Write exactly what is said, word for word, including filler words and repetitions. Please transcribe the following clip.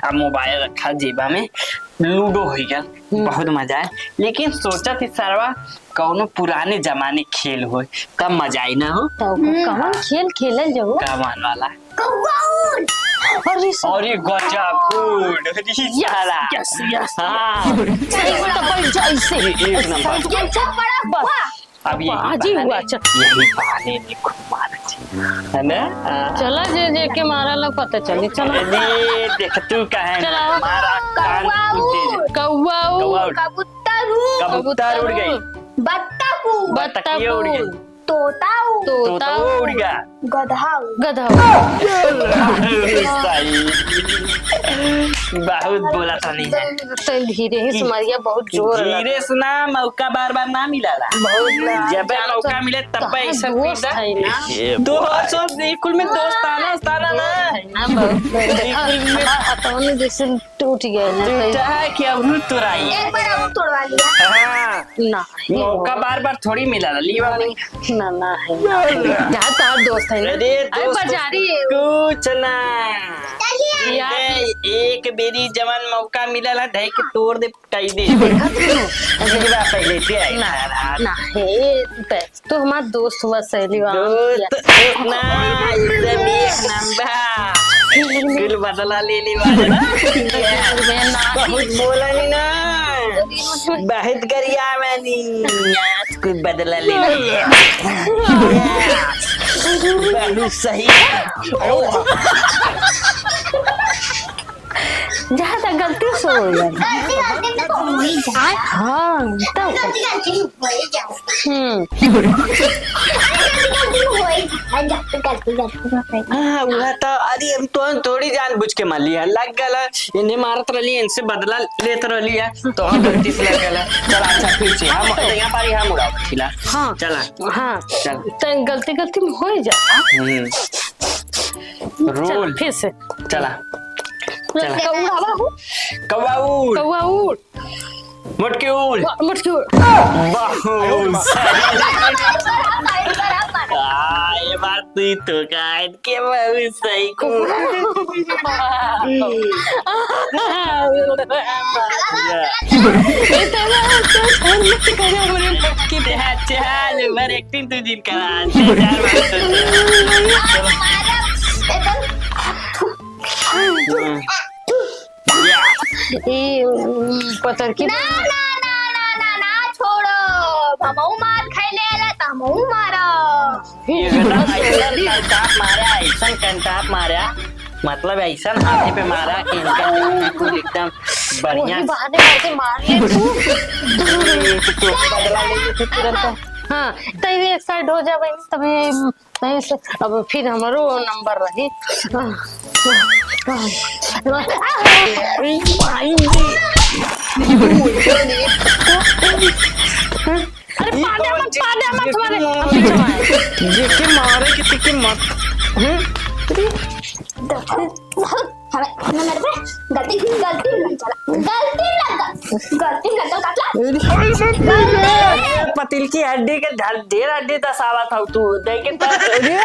अब मोबाइल रखा जेबा में, लूडो होइगा, हम्म। बहुत मजा आए। लेकिन सोचा थी सरवा कौनो पुराने जमाने खेल होए, तब मजा आई ना हो। तो हम्म। कौन खेल खेलल जाओ? कमान वाला। कौआ उड़। अरे सर। अरे गजब, good। अरे यस, साला। यस, यस। हाँ। सही में तो बैठ जा ऐसे। ये एक नंबर। ये सब बड़ा हुआ। अब यही बाजी बहाने, हुआ, चल। यही बहाने में खूब मारा जी। है ना? हाँ। चला जे, जे के मारा ला पता चली, चला। अरे देख तू कहे ना, चला। मारा कान कौआ फूटे। उड़। कौआ उड़। कौआ उड़। कबूतर उड़। कबूतर उड़ गई। बत्तख उड़। बत्तख उड़ गई। तोता उड़। तोता तोता उड़। उड़ गया। गधा उड़। गधा उड़। सही। बहुत बोला था नहीं है। तो धीरे ही सुमरिया बहुत जोर लगा। धीरे से ना, मौका बार बार ना मिला ला। बहुत ना। जब जानत मौका मिले तब तहार ऐसा दोस्त पीटा। है ना। दोस्त, दोस्त, बिल्कुल में दोस्त आना, आना ना। दोस्त है ना, बहुत। बिल्कुल में। हमारा अतौन जैसे टूट गए ना, टूटा है कि अब तोड़ाई? एक बार और तोड़वा लिया। हाँ। ना, मौका बार बार थोड़ी मिला, ली वाली। ना, ना है। जा, तार दोस्त है ना। अरे, अरे, दोस्त बाजारी है। कुछ ना। चलिए। यार। ए, एक बेरी जवन मौका मिलल है, धै के तोड़ दे, कई दे। देखा तू? अरे, ये बात पहले से आई। ना, ना, हे, ते, तू हमार दोस्त हुआ, सहेली हुआ, हम दोस्त किया? ना, एकदम एक नंबर। कुल बदला ले ली वाला ना। मैं ना बहुत बोला नहीं ना। बहुत गरियावनी। आज कुल बदला ले ली। बहुत सही। जहाँ तक गलती से हो जाए। गलती, गलती में तो हो ही जाता। हाँ, तब। गलती, गलती में हो ही जाता। हम्म। गलती, गलती में हो ही जाता। गलती, गलती में हो ही जाता। हाँ, वह तो, अरे, हम तो थोड़ी जानबूझ के मान लिया। लग गला, इन्हें मारत रहली, इनसे बदला लेत रहली है, तो हम गलती से लग गला। चल, अच्छा, फिर से। हम, हाँ, तो यहाँ पर ही हम उड़ाओ, खिला। हाँ। चला। हाँ। चल। तो गलती, गलती में हो ही जाता। हम्म। चल, रोल। फिर से। चला। चला। कौआ उड़। कौआ उड़। कौआ उड़। मोटकी उड़। मो-, मोटकी उड़। बहुत सही। आ, ये बात तू ही तो का है, के बहुत सही को। इतना तो छोड़ मत करो, बोले मोटकी दे। चल, चल, भर एक दिन तू जिन करा, दे चार बार तो। हमारा एकदम या। ई, उम, पतरकी ना, ना, ना, ना, ना, ना, छोड़ो। हमहू मार खइले आला, त हमहू मारा। ये बेटा, ऐसन कंटाप मारा, ऐसन कंटाप मारा। मतलब, ऐसन हाथे पे मारा कि इनका बिल्कुल एकदम बढ़िया। वही बहाने मार के मार ले तू। तो बदला ले ले तू तुरंत। हाँ, तो ये एक side हो जा बहन, तभी नहीं से, अब फिर हमरो नंबर रही। अरे ई पादे कौन मत, चीज पादे मत जेके मारे, मारे? अब पीछे मारे। जेके मारे के तेके मत। हम्म? हमें नंबर पे गलती, गलती लग जाला। गलती लग गल-, गलती लग गल, काटला। अरे पतिल की हड्डी के ढल-, ढेर हड्डी दसावत हऊ तू, देख के तो, अरे।